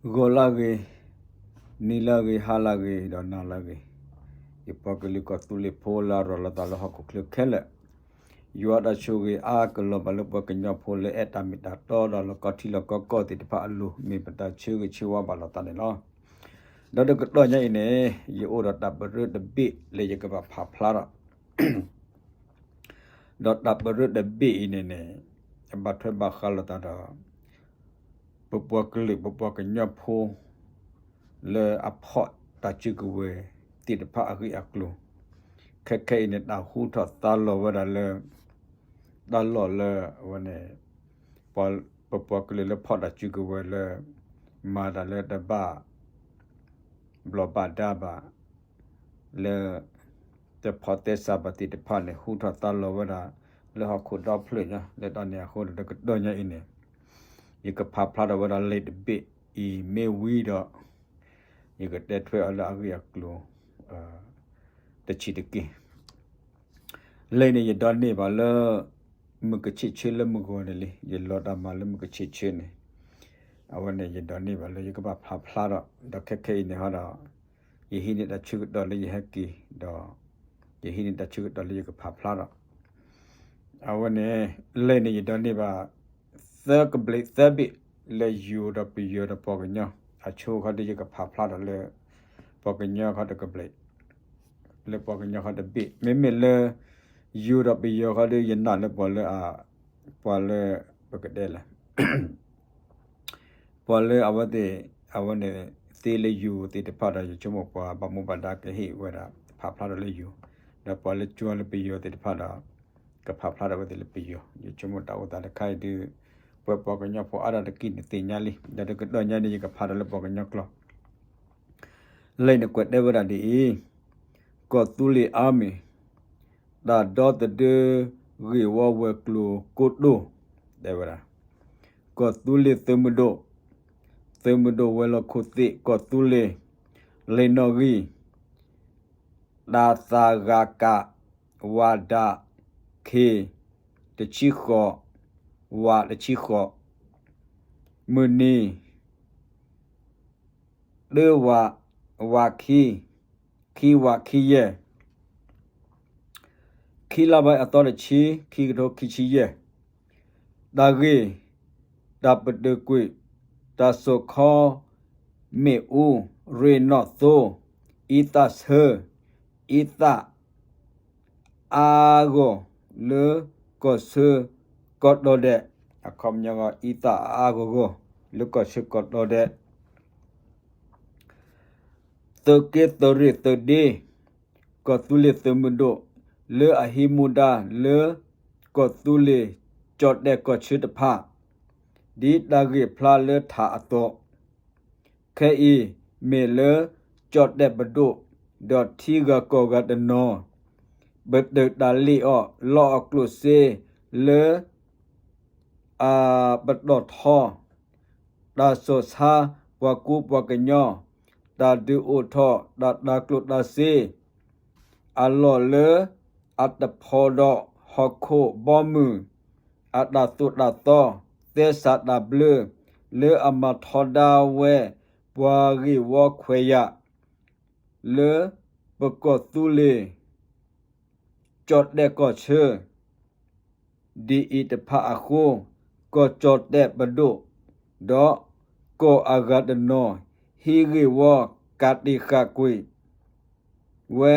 ဂီၤလၢဂ့ၤ, နံၤလၢဂ့ၤ, ဟါလၢဂ့ၤ, ဒီးနၤလၢဂ့ၤ, ယပှၤကလုာ်ကီၢ်သူလ့ၤဖိလၢအရၤလီၤသးလၢဟီၣ်ခိၣ်ချၢခဲလၢာ်, ယွၤတၢ်ဆိၣ်ဂ့ၤအါကလီၤဘၣ်လၢပှၤကညီဖိလၢအဲၣ်တၢ်မ့ၢ်တၢ်တီဒီးလီၢ်ကီထံလီၢ်ကီကီၢ်သ့ၣ်တဖၣ်အလိၤ မ့ၢ်ပတၢ်ဆၢဂ့ၤဆၢဝါဘၣ်လိာ်သးန့ၣ်လီၤ. ဒီးတကတီၢ်ညါအံၤန့ၣ် ယအိၣ်ဒီးတၢ်ပရၢတဘ့ၣ်လၢယကဘၣ်ဖးဖျါထီၣ် ဒီးတၢ်ပရၢတဘ့ၣ်အံၤန့ၣ်န့ၣ် အဘၣ်ထွဲဘၣ်ဃးလိာ်သးဒီး ပပှၤကလုာ်ပပှၤကညီဖိ လၢအဖီၣ်တၢ်စုကဝဲၤသ့ၣ်တဖၣ်အဂ့ၢ်အကျိၤ, ခဲခဲအံၤန့ၣ် တၢ်ဟူထီၣ်သါလီၤဝဲဒၣ်လၢ တၢ်လီၢ်လၢအဝဲန့ၣ် ပပှၤကလုာ်လၢဖီၣ်တၢ်စုကဝဲၤလၢ မၤတၢ်လၢတဘၣ် ဘျီၣ်ဘၣ်ဒါဘၣ် လၢ တဖီၣ်သဲစးဘၣ်သ့ၣ်တဖၣ်န့ၣ် ဟူထီၣ်သါလီၤဝဲဒၣ် လၢဟီၣ်ခိၣ်ဒီဖျၢၣ်ညါ လၢတၢ်န့ၣ်အဃိဒီး တကတီၢ်ညါအံၤန့ၣ် ယကဖးဖျါထီၣ်ဝဲဒၣ်လံာ်တဘ့ၣ်အံၤမ့ၢ်ဝံၤဒီး ယကတဲထွဲအီၤလၢအဂ့ၢ်အကျိၤ တဆံးတက့ၢ်. လံာ်န့ၣ်ယဒိးန့ၢ်ဘၣ်လၢ မုၢ်ကဆ့ၣ်ဆၢလၢမုၢ်ဂီၤန့ၣ်လံ, ယလီၤတၢ်မၤလၢမုၢ်ကဆ့ၣ်ဆၢန့ၣ်, အဝဲန့ၣ်ယဒိးန့ၢ်ဘၣ်လၢယကဘၣ်ဖးဖျါထီၣ် ဒီးခဲခဲအံၤန့ၣ်ဟီဒီး ယဟံးန့ၢ်တၢ်ဆၢကတီၢ်လၢယဟဲက့ၤ ဒီး ယဟံးန့ၢ်တၢ်ဆၢကတီၢ်လၢယကဖးဖျါထီၣ် အဝဲန့ၣ် လံာ်န့ၣ်ယဒိးန့ၢ်ဘၣ် သၢကဘျံးသၢဘ့ၣ် လၢယိၤဒီးပယီၤဒီးပှၤကညီ အဆိခီဒီးယကဖးဖျါထီၣ်လၢ ပှၤကညီခီတကဘျံး လၢပှၤကညီခီတဘ့ၣ် မ့မ့ၢ်လၢ ယိၤဒီးပယီၤခီဒီး ယနာ်လၢပှၤလၢအ ပှၤလၢ ပကတဲလဲၣ် ပှၤလၢအဝဲသ့ၣ် အဝဲန့ၣ် သ့လၢယိၤသ့ၣ်တဖၣ်ဒီး ယဆိကမိၣ်ပှၤဘၣ်မူဘၣ်ဒါကဟ့ၣ်ဝဲဒၣ် ဖးဖျါထီၣ်လၢယိၤ, ဒီးပှၤလၢကၠိလၢပယီၤသ့ၣ်တဖၣ်ဒီး ကဖးဖျါထီၣ်ဝဲသ့ၣ်လၢပယီၤ, ယဆိကမိၣ်တၢ်အိၣ်သးတခါအံၤဒုး ပှၤပှၤကညီဖိအါဒၣ်တက့ၢ်န့ၣ်သ့ၣ်ညါလံ, ဒီးတကတီၢ်ညါန့ၣ် ယကဖးထီၣ်လၢပှၤကညီကျိာ် လံာ်န့ၣ်ကွဲးတဲဝဲဒၣ်ဒ်အံၤ, ကီၢ်သူလ့ၤအါမံၤ တၢ်ဒီသဒၢ ဂ့ၢ်ဝီဝဲၤကျိၤကိတိၢ် တဲဝဲဒၣ်, ကီၢ်သူလ့ၤသုးမုၢ်ဒိၣ်, သုးမုၢ်ဒိၣ်ဝဲၤလီၢ်ခိၣ်သ့ၣ် ကီၢ်သူလ့ၤ လံာ်နီၣ်ဂံၢ် တၢ်သးဂၤကး ဝးဒး ခ့ၣ် တဆံဃိး ဝးတဆံဃိး မုၢ်နံၤ တၢဝး ဝးခံ ခံဝးခံယဲၢ် ခံလါဘၢၣ်အသီတဆံ ခံကထိခံဆံယဲၢ် တၢ်ဂ့ၢ် တၢ်ပတုာ်ကွံာ် တၢ်စိာ်ခီ မ့ၣ်အူ ရ့ၣ်နီၣ်သိ အံသၣ်ဆၢ အံသၣ် အါအါဂီၢ်ဂီၢ် လၢကီၢ်ဆၢကီၢ်ဒီဒဲး အခီပညီ အံသၣ်အါအါဂီၢ်ဂီၢ် လၢကီၢ်ဆၢကီၢ်ဒီဒဲး သုးက့သုးရ့ၣ်သုးဒ့ ကီၢ်သူလ့ၤသုးမုၢ်ဒိၣ် လၢအဟံးမူဒါလၢ ကီၢ်သူလ့ၤကၠီၣ်တဲၣ်ကီၢ်ဆၢတဖၣ် ဒ်တၢ်ဂ့ၢ်ဖျါလၢထးအသိး ခဲအံၤ မ့ၢ်လၢကၠီၣ်တဲၣ်ပဒိၣ် ဒီးထံဂၤကီၢ်ဂၤတနီၤ ပတုာ်တၢ်လ့ၣ်အီၤ လီအီၣ်ကျိၣ်စ့လၢ အပတီၢ်ထီ တၢ်စီၣ်ဆါပှၤကူပှၤကညီ တၢ်ဒုးအိၣ်ထီၣ်တၢ်တၤကျိၣ်တၤစ့ အလီၢ်လၢအတဖိးဒီးဟီၣ်ခိၣ်ဘီမုၢ် အတၢ်သိၣ်တၢ်သီ သဲစးတၢ်ဘျၢ လၢအမၤထီဒါဝဲ ပှၤဂ့ၢ်ဝီခွဲးယာ် လၢပကီၢ်သူလ့ၤ ကၠီၣ်တဲၣ်ကီၢ်ဆၢ ဒ်အံၤတဖၣ်အဃိ ကီၢ်ကၠီၣ်တဲၣ်ပဒိၣ် ဒီးကီၢ်အဂၤတနီၤ ဟံးဂ့ၢ်ဝီကးတံာ်ဃာ်ကွံာ်ဝဲ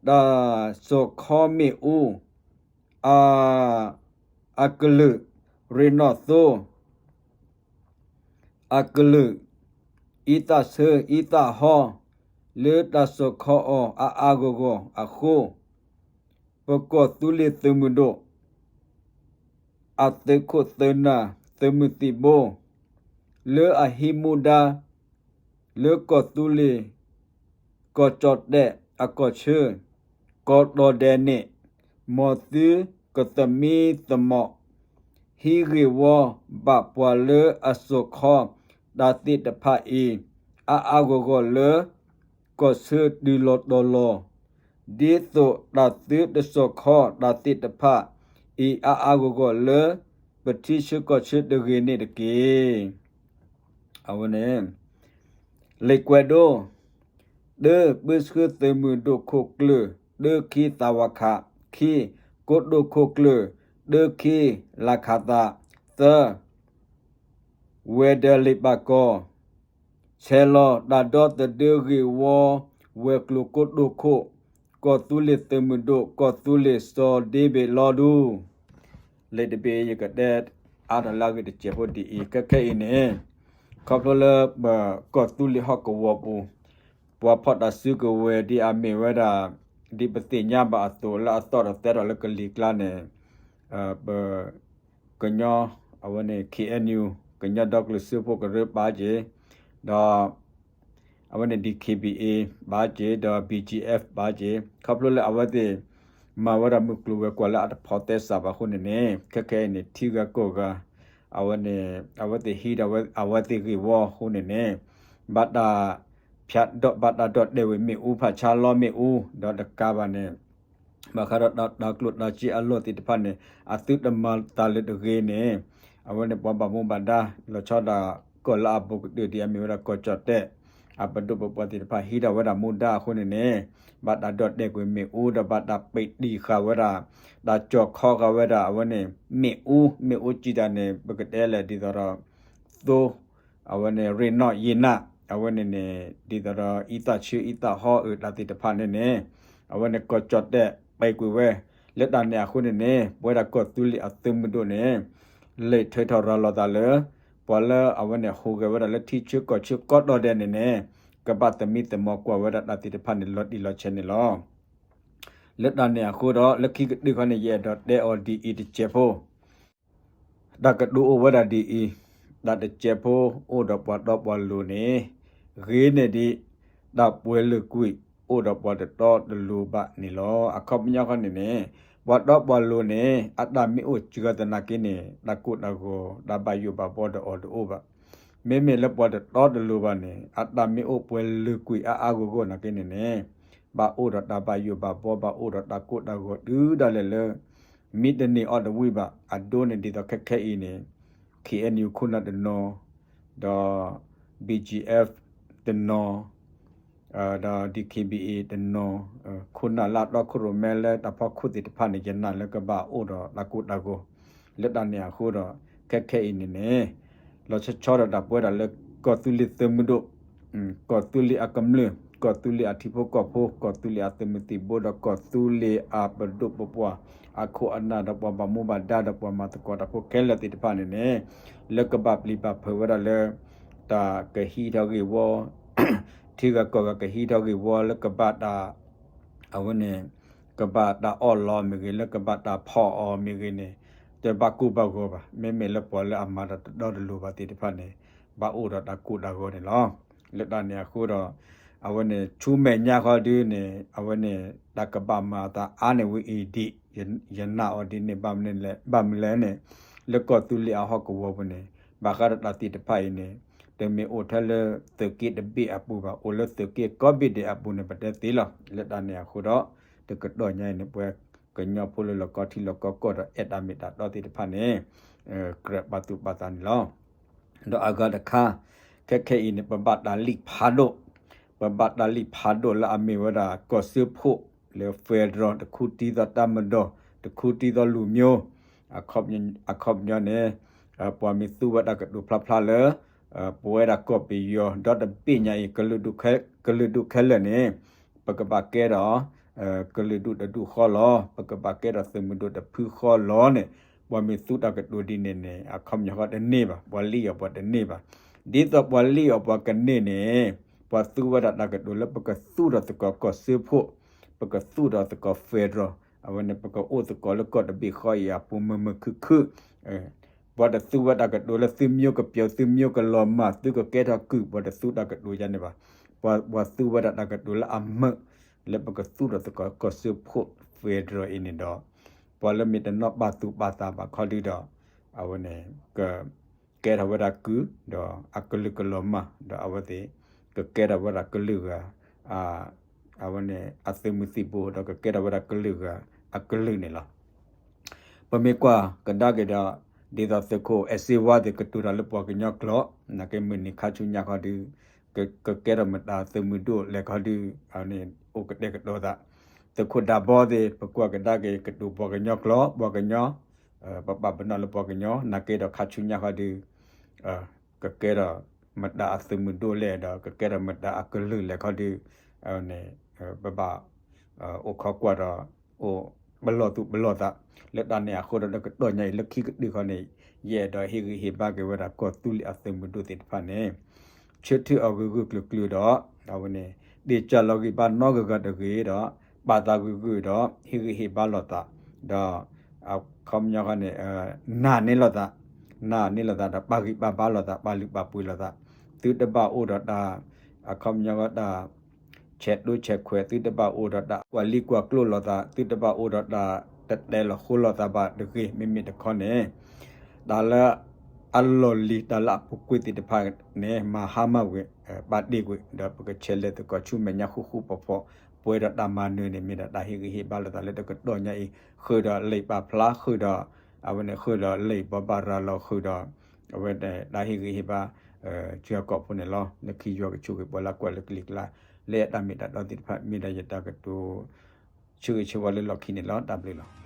တၢ်စိာ်ခီမ့ၣ်အူ အ အကလုာ် ရ့ၣ်နီၣ်သိ အကလုာ် အံသၣ်ဆၢ အံသၣ်ဟီ လၢတၢ်စိာ်ခီအီၤအါအါဂီၢ်ဂီၢ်အဃိ ပကီၢ်သူလ့ၤသုးမုၢ်ဒိၣ် အသုးခိၣ်သုးနၢ်သုးမုၢ်သံၣ်ဘိ လၢအဟံးမူဒါ လၢကီၢ်သူလ့ၤ ကီၢ်ကၠီၣ်တဲၣ်အကီၢ်ဆၢ ကီၢ်ဒီဒဲးန့ၣ် မ်သုကသမံသမိး ဟံးဂ့ၢ်ဝီဘၣ်ပှၤလၢအစိာ်ခီတၢ်သ့ၣ်တဖၣ်အံၤ အါအါဂီၢ်ဂီၢ်လၢ ကီၢ်ဆၢတုၤလီၤတီၤလီၤ, ဒ်သိးတၢ်သုတစိာ်ခီတၢ်သ့ၣ်တဖၣ်အံၤ အါအါဂီၢ်ဂီၢ်လၢ ပထံဆၢကီၢ်ဆၢတဂ့ၤန့ၣ်တက့ၢ်. အဝဲန့ၣ် လံာ်ကွဲးဒိ တၢ ပၢဆှၢသုးမုၢ်ဒိၣ်ခိၣ်ကျၢၢ်, တၢ ခံ သးဝါခး, ခံ ကိတိာ်ခိၣ်ကျၢၢ်, တၢ ခံ လါခးသး, သၢ ဝဲၤဒၢးလံာ်ပာ်ကီၤ, ဆဲးလီၤတၢ်ဒီသဒၢဂ့ၢ်ဝီ ဝဲၤကျိၤကိတိာ်ခိၣ်, ကီၢ်သူလ့ၤသုးမုၢ်ဒိၣ်, ကီၢ်သူလ့ၤစီၤဒ့ဘ့ၣ်လီၤဒူ လံာ်တဘ့ၣ်အံၤ ယကတဲအါထီၣ်လၢအဂ့ၢ်တစဲးဖိဒ်အံၤ, ခဲခဲအံၤန့ၣ် ခီဖျိလၢပကီၢ်သူလ့ၤဟီၣ်ကဝီၤပူၤ ပှၤဖီၣ်တၢ်စုကဝဲၤဒ်အမ့ၢ်ဝဲဒၣ် ဒ်ပသ့ၣ်ညါဘၣ်အသိးလၢအသီၣ်ဒီးသဲထီၣ်လၢကလံၤကျါန့ၣ် ပ ကညီ အဝဲန့ၣ် ခ့ၣ်အဲၣ်ယူၣ် ကညီဒီကလုာ်စၢဖှိၣ်ကရၢဘၣ်က့ၤ ဒီး အဝဲန့ၣ် ဒံၣ်ခ့ၣ်ဘံၣ်အ့ ဘၣ်က့ၤ ဒီး ဘံၣ်ကၠံၣ်အဲၣ် ဘၣ်က့ၤ ခီဖျိလၢအဝဲသ့ၣ် မၤဝဲဒၣ်မုၢ်ကျိၤဝဲၤကွာ်လၢအတဖိးသဲစးဘၣ်အဃိန့ၣ်န့ၣ် ခဲခဲအံၤန့ၣ် ထံဂၤကီၢ်ဂၤ အဝဲန့ၣ် အဝဲသ့ၣ်ဟံးဒီးအဝဲသ့ၣ်ဂ့ၢ်ဝီအဃိန့ၣ်န့ၣ် ဘၣ်တၢ် ဖၠးဒီးဘၣ်တၢ်ဒီၣ်တဲာ်ဝဲမ့ၣ်အူ ဖးဆါလီမ့ၣ်အူ ဒီးတကးဘၣ်န့ၣ် ဘၣ်ဃးဒီးတၢ်ကျိၣ်တၢ်စ့အလီၢ်သ့ၣ်တဖၣ်န့ၣ် အသုတမၤသးလၢတဂ့ၤန့ၣ် အဝဲန့ၣ်ပှၤဘၣ်မူဘၣ်ဒါ လီၤဆီဒၣ်ကီၢ်လၢအဘူးကတၢၢ်ဒ်အမ့ၢ်ဝဲဒၣ်ကီၢ်ကၠီၣ်တဲၣ် အပဒိၣ်ပပှၢ်သ့ၣ်တဖၣ်ဟံးထီၣ်ဝဲဒၣ်မူဒါအဃိန့ၣ်န့ၣ် ဘၣ်တၢ်ဒီၣ်တဲာ်ကွံာ်မ့ၣ်အူ ဒီးဘၣ်တၢ်ပံးတံၢ်ဃာ်ဝဲဒၣ် တၢ်ကၠီၣ်ခီဃာ်ဝဲဒၣ် အဝဲန့ၣ် မ့ၣ်အူ မ့ၣ်အူစံးတၢ်န့ၣ် ပကတဲလဲၣ်ဒ်သိးဒီး သိ အဝဲန့ၣ် ရ့ၣ်နီၣ်ယ့ၣ်နၣ် အဝဲန့ၣ်န့ၣ် ဒ်သိးဒီး အံသၣ်ဆၢအံသၣ်ဟီအုးတၢ်သ့ၣ်တဖၣ်န့ၣ်န့ၣ် အဝဲန့ၣ်ကီၢ်ကၠီၣ်တဲၣ်ပံးကွံာ်ဝဲ လၢတၢ်န့ၣ်အဃိန့ၣ်န့ၣ် ပဝဲဒၣ်ကီၢ်သူလ့ၤအသုးမုၢ်ဒိၣ်န့ၣ် လဲၤထုးထီၣ်ရၤလီၤသးလၢ ပှၤလၢအဝဲန့ၣ်ဟူးဂဲၤဝဲဒၣ်လၢထံဆၢကီၢ်ဆၢကီၢ်ဒီဒဲးန့ၣ်န့ၣ် ကဘၣ်သမံသမိးကွၢ်ဝဲဒၣ်တၢ်သ့ၣ်တဖၣ်န့ၣ်လီၤတံၢ်လီၤဆဲးန့ၣ်လီၤ. လၢတၢ်န့ၣ်အဃိဒီး လၢခံကတၢၢ်ခီန့ၣ် ယအဲၣ်ဒိးတဲအီၤဒ်အံၤတစဲးဖိ တၢ်ကတိၤအိၣ်ဝဲဒၣ်ဒ်အံၤ, တၢ်တစဲးဖိအိၣ်ဒီးပှၤတီပှၤလိၤန့ၣ် ဂ့ၤန့ၢ်ဒံး တၢ်ပှဲၤလုာ်ကွံာ်အိၣ်ဒီးပှၤတတီတလိၤဘၣ်န့ၣ်လီၤ. အခီပညီခီန့ၣ်န့ၣ် ပှၤတီပှၤလိၤန့ၣ် အတၢ်မ့ၢ်အိၣ်စှၤသနာ်က့န့ၣ် တၢ်ကိၢ်တၢ်ဂီၤ တၢ်ဘၣ်ယိၣ်ဘၣ်ဘှီဒီးအီၤတအိၣ်ဘၣ်. မ့မ့ၢ်လၢပှၤတတီတလိၤဘၣ်န့ၣ် အတၢ်မ့ၢ်အိၣ်ပှဲၤလုာ်ကွံာ်အါအါဂီၢ်ဂီၢ်နာ်က့န့ၣ်န့ၣ် ဘၣ်အိၣ်ဒီးတၢ်ဘၣ်ယိၣ်ဘၣ်ဘှီ ဘၣ်အိၣ်ဒီးတၢ်ကိၢ်တၢ်ဂီၤတုၤဒၣ်လဲာ်လၢ မ့ၢ်တန့ၢ်အီၤတဝံၣ်ဘၣ်. အဒိန့ၣ်ဒ်သိးခဲခဲအံၤန့ၣ် ခ့ၣ်အဲၣ်ယူၣ် ခိၣ်နၢ်တနီၤ, ဒီး ဘံၣ်ကၠံၣ်အဲၣ် တနီၤ, ဒီး ဒံၣ်ခ့ၣ်ဘံၣ်အ့ တနီၤ, ခိၣ်နၢ်လၢအတီခိၣ်ရိၣ်မဲလၢတၢ်ဖီခိၣ်သ့ၣ်တဖၣ်န့ၣ် ယနာ်လၢကဘၣ်အိၣ်ဒီးတၢ်ကိၢ်တၢ်ဂီၤ. လၢတၢ်န့ၣ်အဃိဒီး ခဲခဲအံၤန့ၣ်န့ၣ် လီၤဆီဆီဒီးတၢ်ပဝဲဒၣ်လၢကီၢ်သူလ့ၤသုးမုၢ်ဒိၣ် ကီၢ်သူလ့ၤအကမျၢၢ်, ကီၢ်သူလ့ၤအထံဖိကီၢ်ဖိ, ကီၢ်သူလ့ၤအသုးမုၢ်သံၣ်ဘိ ဒီးကီၢ်သူလ့ၤအပဒိၣ်ပပှၢ် အခိၣ်အနၢ်ဒီးပှၤဘၣ်မူဘၣ်ဒါဒီးပှၤမၤသကိးတၢ်ဖိခဲလၢာ်သ့ၣ်တဖၣ်န့ၣ်န့ၣ် လၢကဘၣ်ပျံၤဘၣ်ဖုးဝဲဒၣ်လၢ တၢ်ကဟံးထီၣ်ဂ့ၢ်ဝီ ထံဂၤကီၢ်ဂၤကဟံးထီၣ်ဂ့ၢ်ဝီလၢကဘၣ်တၢ် အဝဲန့ၣ် ကဘၣ်တၢ်အီၣ်လီၤမ့ၢ်ဂ့ၤ လၢကဘၣ်တၢ်ဖီၣ်အီၤမ့ၢ်ဂ့ၤန့ၣ် တဘၣ်ကိၢ်ဘၣ်ဂီၤဘၣ်. မ့မ့ၢ်လၢပှၤလၢအမၤတၢ်တတီတလိၤဘၣ်သ့ၣ်တဖၣ်န့ၣ် ဘၣ်အိၣ်ဒီးတၢ်ကိၢ်တၢ်ဂီၤန့ၣ်လီၤ. လၢတၢ်န့ၣ်အဃိဒီး အဝဲန့ၣ် ဆူမဲာ်ညါဃီဒုန့ၣ် အဝဲန့ၣ် တၢ်ကဘၣ်မၤအသးအါန့ၢ်ဝဲအံၤဒံး ယနာ်အီၤဒ်န့ၣ် ဘၣ်မနုၤလဲၣ်န့ၣ် လၢကီၢ်သူလ့ၤအဟီၣ်ကဝီၤပူၤန့ၣ် ဘၣ်ဃးဒီးတၢ်သ့ၣ်တဖၣ်အံၤန့ၣ် တမ့ၢ်အိၣ်ထဲလၢသုးက့တဘ့ၣ်အပူၤဘၣ်, အိၣ်လၢသုးက့ကိးဘ့ၣ်ဒဲးအပူၤန့ၣ် ပတဲသ့လီၤ. လၢတၢ်န့ၣ်အဃိဒီး တကတီၢ်ညါအံၤန့ၣ် ပဝဲကညီဖိလၢလီၢ်ကီထံလီၢ်ကီကီၢ်ဒီးအဲၣ်တၢ်မ့ၢ်တၢ်တီသ့ၣ်တဖၣ်န့ၣ် ကြၢးပာ်သူၣ်ပာ်သးန့ၣ်လီၤ. ဒီးအဂၤတခါ ခဲခဲအံၤန့ၣ် ပဘၣ်တၢ်လံၣ်ဖးဒိၣ်, ပဘၣ်တၢ်လံၣ်ဖးဒိၣ်လၢအမ့ၢ်ဝဲဒၣ်ကီၢ်စၢဖှိၣ် လၢ federal တခူတံၤသီတၢ်မဒီး တခူတံၤသီလူၤမျိုး အခီပညီန့ၣ် ပှၤမ့ၢ်သူဝဲတၢ်ကတိၤဖျါဖျါလၢ ပဝဲဒၣ်ကီၢ်ပယီၤဒီတဘ့ၣ်ညါအံၤ ကလုာ်ဒူၣ်ခဲလၢာ်န့ၣ် ပကဘၣ်ကဲဒီး ကလုာ်ဒူၣ်တဒူၣ်ဃီလီၤ, ပကဘၣ်ကဲဒီးသုးမုၢ်ဒိၣ်တဖုဃီလီၤန့ၣ် ပှၤမ့ၢ်သူတၢ်ကတိၤဒ်န့ၣ်န့ၣ် အခီပညီဃီတန့ၢ်ဘၣ်, ပှၤလံၣ်အီၤပှၤတန့ၢ်ဘၣ်. ဒ်သိးပှၤလံၣ်အီၤပှၤကန့ၢ်န့ၣ် ပှၤသူဝဲဒၣ်တၢ်ကတိၤလၢပကသူၣ်ထီၣ်သကိးကီၢ်စၢဖှိၣ်, ပကသူၣ်ထီၣ်သကိး federal အဝဲန့ၣ် ပကအိၣ်သကိးလၢကီၢ်တဘ့ၣ်ဃီအံၤအပူၤမုာ်မုာ်ခုၣ်ခုၣ် ပှၤတသူဝဲတၢ်ကတိၤလၢသုမ့ၢ်ကပျီၤ သုမ့ၢ်ကလီၤမၢ် သုကကဲထီၣ်ကုၢ် ပှၤတသူတၢ်ကတိၤယါန့ၣ်ဘၣ်. ပှၤသူဝဲဒၣ်တၢ်ကတိၤလၢအမုာ် လၢပကသူၣ်ထီၣ်သကိးကီၢ်စၢဖှိၣ် federal အံၤန့ၣ်ဒီး ပှၤလၢမ့ၢ်တနီၣ်ပာ်သူၣ်ပာ်သးဘၣ်ခီဒုဒီး အဝဲန့ၣ် က ကဲထီၣ်ဝဲဒၣ်ကုၢ် ဒီးအကလုာ်ကလီၤမၢ် ဒီးအဝဲသ့ၣ် ကကဲထီၣ်ဝဲဒၣ်ကလုာ်ဂၤ အဝဲန့ၣ် အသုးမုၢ်သံၣ်ဘိ ဒီးကကဲထီၣ်ဝဲဒၣ်ကလုာ်ဂၤအကလုာ်န့ၣ်လီၤ. ပမ့ၢ်ကွၢ်ကဒါက့ၤဒီး ဒ်သိးသုးခိၣ်အဲၣ်စ့ဝါသ့ၣ်ကတိၤတၢ်လၢပှၤကညီကျိာ် နာ်က့မုၢ်နံၤခါဆူညါခီဒီး ကကဲထီၣ်မတၤသုးမုၢ်ဒိၣ်လဲၣ်ခီဒီး အန့ၣ်အိၣ်ကတဲာ်ကတီၤသး, သုးခိၣ်ဒၢဘီသ့ၣ် ပကွၢ်ကဒါက့ၤကတိၤပှၤကညီကျိာ် ပှၤကညီ ပပာ်ပနီၣ်လၢပှၤကညီ နာ်က့ဒီးခါဆူညါခီဒီး ကကဲထီၣ်မတၤအသုးမုၢ်ဒိၣ်လဲၣ်ဒီး ကကဲထီၣ်မတၤအကလုာ်လဲၣ်ခီဒီး ပဘၣ် အိၣ်ခိးကွၢ်ဒီး အိၣ်ပလီၢ်သူၣ်ပလီၢ်သး လၢတၢ်န့ၣ်အဃိဒီး လၢကတီၢ်ညါအံၤ လၢခံကတၢၢ်ခီန့ၣ် ယအဲၣ်ဒိးဟ့ၣ်ဂံၢ်ဟ့ၣ်ဘါက့ၤဝဲဒၣ်ကီၢ်သူလ့ၤအသုးမုၢ်ဒိၣ်သ့ၣ်တဖၣ်န့ၣ် ဆၢထၢၣ်အီၤဂ့ၤဂ့ၤကျၢၤကျၢၤဒီး အဝဲန့ၣ် တ့ၢ်ကၢ်လီၤဂံၢ်ဘါနီတဂၤဂၤတဂ့ၤဒီး ပာ်သးဂ့ၤဂ့ၤဒီး ဟ့ၣ်ဂံၢ်ဟ့ၣ်ဘါလိာ်သး ဒီး အခီပညီခီန့ၣ် နာ်န့ၢ်လိာ်သး နာ်န့ၢ်လိာ်သးဒီး ပာ်ဂံၢ်ပာ်ဘါလိာ်သး ပာ်လုၢ်ပာ်ပှ့ၤလိာ်သး သုတဘၣ်အိၣ်ဒီးတၢ် အခီပညီတၢ် ဆဲးဒိဆဲးခွဲး သုတဘၣ်အိၣ်ဒီးတၢ်ကွၢ်လံကွၢ်ကျိလိာ်သး သုတဘၣ်အိၣ်ဒီးတၢ်တတဲလီၤဃိလိာ်သးဘၣ်တဂ့ၤ မ့မ့ၢ်တခီန့ၣ် တၢ်လၢအလီၢ်လံၤ တၢ်လၢအပူၤကွံာ်သ့ၣ်တဖၣ်န့ၣ် မၤဟါမၢ်ကွံာ် ပာ်တ့ၢ်ကွံာ် ဒီးပကဆဲးလဲၤသကိးဆူမဲာ်ညါဃူဃူဖိးဖိး ပှဲၤဒီးတၢ်မၤနၢၤန့ၣ် မ့ၢ်ဒၣ်တၢ်ဟ့ၣ်ဂံၢ်ဟ့ၣ်ဘါလိာ်သးလၢတကတီၢ်ညါအံၤ ဃုာ်ဒီးလံာ်ပာ်ဖျါ ဃုာ်ဒီး အဝဲန့ၣ်ဃုာ်ဒီးလံာ်ဘိးဘၣ်ရၤလီၤ ဃုာ်ဒီး အဝဲတၢ်ဟ့ၣ်ဂံၢ်ဟ့ၣ်ဘါ ကၢၤကီၢ်ဖိန့ၣ်လီၤ. လၢခံယွၤကဆိၣ်ဂ့ၤပှၤလၢကွၢ်လၢကလံၤကျါ လၢတၢ်မ့ၢ်တၢ်တီသ့ၣ်တဖၣ် မ့ၢ်ဒၣ်ယတၢ်ကတိၤ ဆၢဂ့ၤဆၢဝါလၢလီၢ်ခံန့ၣ်လီၤ. တၢ်ဘျုးလီၤ.